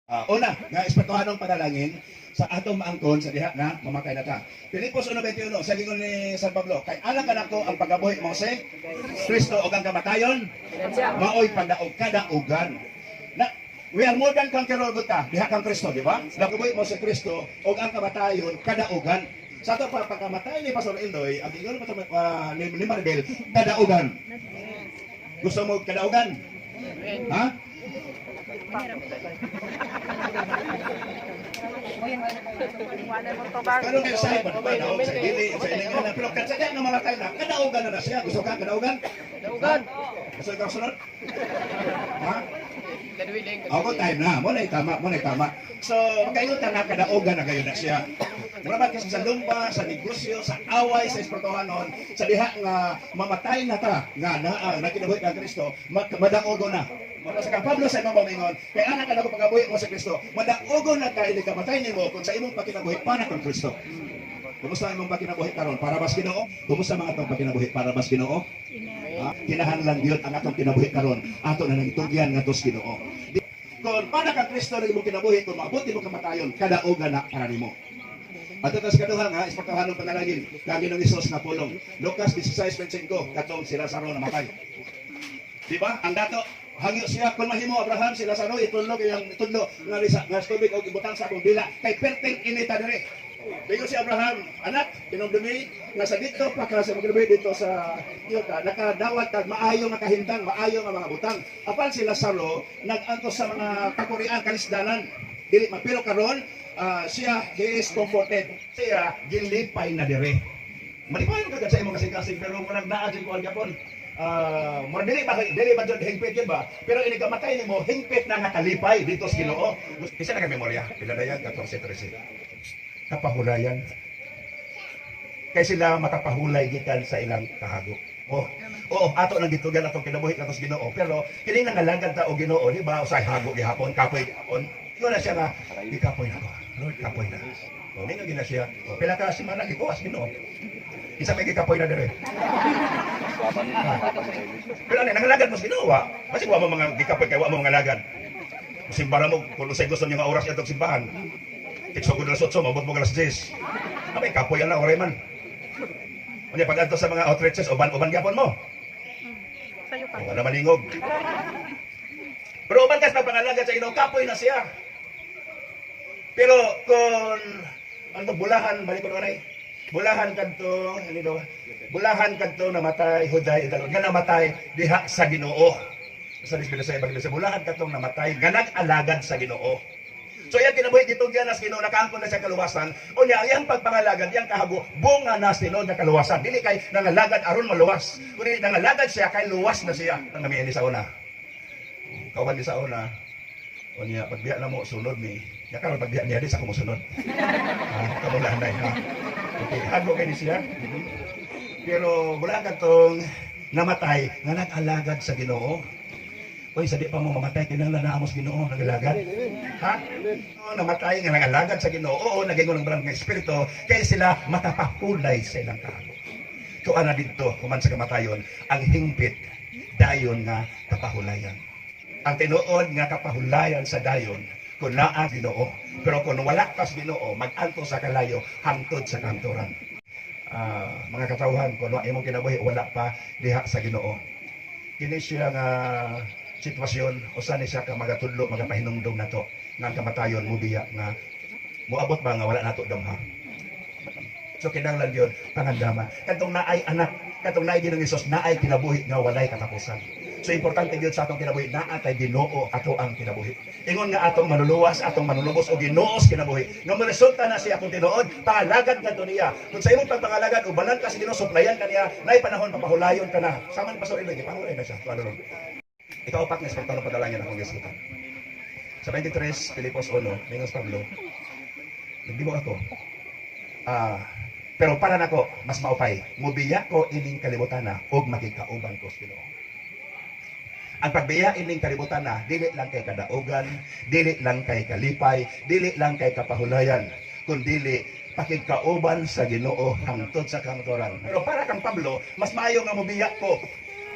Una, nga espertohanong panalangin sa atong maangkon sa diha nga mamatay na ta. Filipos 1:21, sa gingon ni San Pablo, "Kay alang kanako ang pagkabuhi mao si Kristo ug ang kamatayon maoy pagdaog kadaugan." Na we are more than conqueror gud ta diha kang Kristo, di ba? Nakabuhi mao si Kristo ug ang kamatayon kadaugan. Sa ato pa pagkamatay ni Pastor Indoy, ang ingon pa ni Maribel, kadaugan. Gusto mo kadaugan? Ha? Pero kay sa iba, di ba, daog sa dili, sa iling nga, pero kasi nga mamatay na, kadaugan na na siya. Gusto ka, kadaugan? Daugan. Gusto ka sunod? Ha? Gadwiling. Ako time na, mo na tama, mo na tama. So, kayo ta nga kadaugan na kayo na siya. Mura ba kasi sa lumba, sa negosyo, sa away, sa espertohanon, sa diha nga mamatay na ta, nga naa, na kinabuhi kang Kristo, madaogo na. Mura sa kang Pablo sa imong pamingon, "Kay anak ka na ko pagabuhi mo sa Kristo," madaogo na ka ini kamatay nimo kung sa imong pakinabuhi para kang Kristo. Kumusta ang imong pakinabuhi karon? Para bas Ginoo? Kumusta mga atong pakinabuhi? Para bas Ginoo? Ha? Kinahanglan gyud ang atong kinabuhi karon ato na nang itugyan ngadto sa Ginoo. Kung para kang Kristo na imong kinabuhi, kung maabot nimo kamatayon, kadaugan na para nimo. At ito sa kaduha nga, espertohanong panalangin, kang Ginoong Hesus nga pulong. Lucas 16:25, katong si Lazaro namatay. Di ba? Ang dato, hangyo siya, "Kung mahimo, Abraham, si Lazaro, itudlo kayang itudlo nga risa, nga tubig og ibutang sa akong dila kay perting inita dire." Digo si Abraham, "Anak, hinumdumi nga sa dito pa ka sa maglabi dito sa iyo ka nakadawat kag maayo nga kahimtang, maayo nga mga butang. Apan si Lazaro nag-antos sa mga kakurian, kalisdanan. Dili man pero karon siya, he is comforted. Siya gilipay na dire." Malipayon ka sa imong kasing-kasing pero murag naa jud kuan gapon. Murag dili ba jud hingpit yun ba? Pero ini kamatay nimo hingpit na nga kalipay dito sa Ginoo. Isa na ka memorya, Pinadayag 14:13. Kapahulayan. Kay sila makapahulay gikan sa ilang kahago. Oh, oo, ato nang gitugan atong kinabuhi nato sa Ginoo. Pero kini nangalagad ta og Ginoo, di ba? Usay hago gihapon, kapoy gihapon. Ingon na siya nga, "Gikapoy na ko. Lord, kapoy na." O, ningon gina siya. O, pila ka semana gikuas Ginoo. Isa may gikapoy na dire. Ha? Pero ano, nangalagad mo sa Ginoo, wa? Kasi wa mo mga gikapoy kay wa mo mga lagad. Simbara mo, kung usay gusto niyo nga oras itong simbahan. Tigsugod alas 8, mabot mo alas 10. Abay, kapoy na, oray man. Unya pag adto sa mga outreaches, uban-uban gyapon mo. Sa'yo pa. Wala malingog. Pero uban kas pagpangalagad sa Ginoo, kapoy na siya. Pero kung ano bulahan, balik ko na bulahan kadto, ano daw, bulahan kadto namatay, huday, nga namatay diha sa Ginoo. Sa Bisaya, sa bulahan kadtong namatay nga nag-alagad sa Ginoo. So iyang kinabuhi gitugyan na sa Ginoo, nakaangkon na siya kaluwasan. Unya ang iyang pagpangalagad, iyang kahago, bunga na sa tinuod nga kaluwasan. Dili kay nangalagad aron maluwas. Kundi nangalagad siya kay luwas na siya. Ang nami sa una. Kawan ni sa una. Unya pagbiya na mo sunod ni. Ya karon pagbiya niya di sa kumusunod. Ha, kamulanay ha. Okay, hago kay ni siya. Pero wala kadtong namatay nga nag-alagad sa Ginoo. Uy, sa di pa mo mamatay, kinahanglan na amos Ginoo nagalagad. Ha? Oo, namatay nga nagalagad sa Ginoo. Oo, nagingon ng barang ng espiritu kay sila matapahulay sa ilang kahago. Kuan na didto human sa kamatayon ang hingpit dayon nga kapahulayan. Ang tinuod nga kapahulayan sa dayon kung naa Ginoo. Pero kung wala kas Ginoo, mag-anto sa kalayo hangtod sa kanturan. Mga katawhan, kung imong kinabuhi wala pa diha sa Ginoo. Kini siya nga sitwasyon usa ni siya ka magatudlo, magapahinumdom nato nga ang kamatayon mubiya nga moabot ba nga wala nato damha. So kinahanglan gyud pangandama. Kadtong naay anak, kadtong naay Ginoong Hesus, naay kinabuhi nga walay katapusan. So importante gyud sa atong kinabuhi naa tay Ginoo ato ang kinabuhi. Ingon nga atong manuluwas, atong manulubos o Ginoo sa kinabuhi. Nga moresulta na siya kung tinuod, pangalagad ngadto niya. Kung sa imong pagpangalagad ubanan ka sa Ginoo, suplayan ka niya, naay panahon papahulayon ka na. Sama ni Pastor Eloy, gipahulay na siya. Tuwa ron. Ikaupat nga espiritual padalangin akong gisgutan. Sa 23, Filipos 1, Mingos Pablo, nagdibo ako. Pero para nako, mas maupay, mubiya ko ining kalibutan na ug makikauban ko sa Ginoo. Ang pagbiya ining kalibutan na, dili lang kay kadaugan, dili lang kay kalipay, dili lang kay kapahulayan, kundi pakigkauban sa Ginoo hangtod sa kamatuoran. Pero para kang Pablo, mas maayo nga mubiya ko.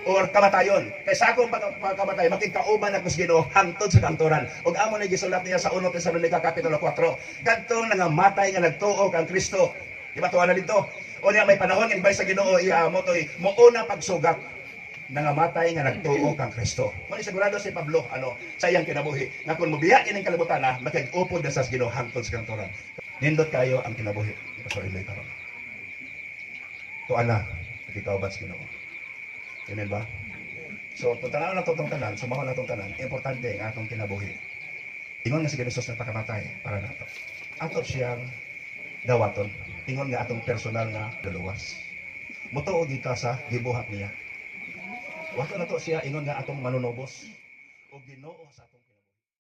or kamatayon. Kay sa akong pagkamatay, makigkauban ako sa Ginoo hangtod sa kamatuoran. Ug amo na gisulat niya sa 1 Tesalonica kapitulo 4. Kadtong nangamatay nga nagtuo kang Kristo. Di ba tuwa na dito? O niya may panahon nga sa Ginoo iya mo toy mouna pagsugat nangamatay nga nagtuo kang Kristo. Mao ni sigurado si Pablo ano sa iyang kinabuhi nga kung mobiya ining kalibutan na makig-upod na sa Ginoo hangtod sa kamatuoran. Nindot kayo ang kinabuhi. Pastor Iloy karon. Tuan na, nakikauban sa Ginoo. Amen ba? So, kung tanaw na itong tanan, sumahon na itong tanan, importante ang atong kinabuhi. Ingon nga si Jesus nagpakamatay para nato. Ato siyang dawaton. Ingon nga atong personal nga luluwas. Mutuo kita sa gibuhat niya. Wato na to siya ingon nga atong manunubos o Ginoo sa atong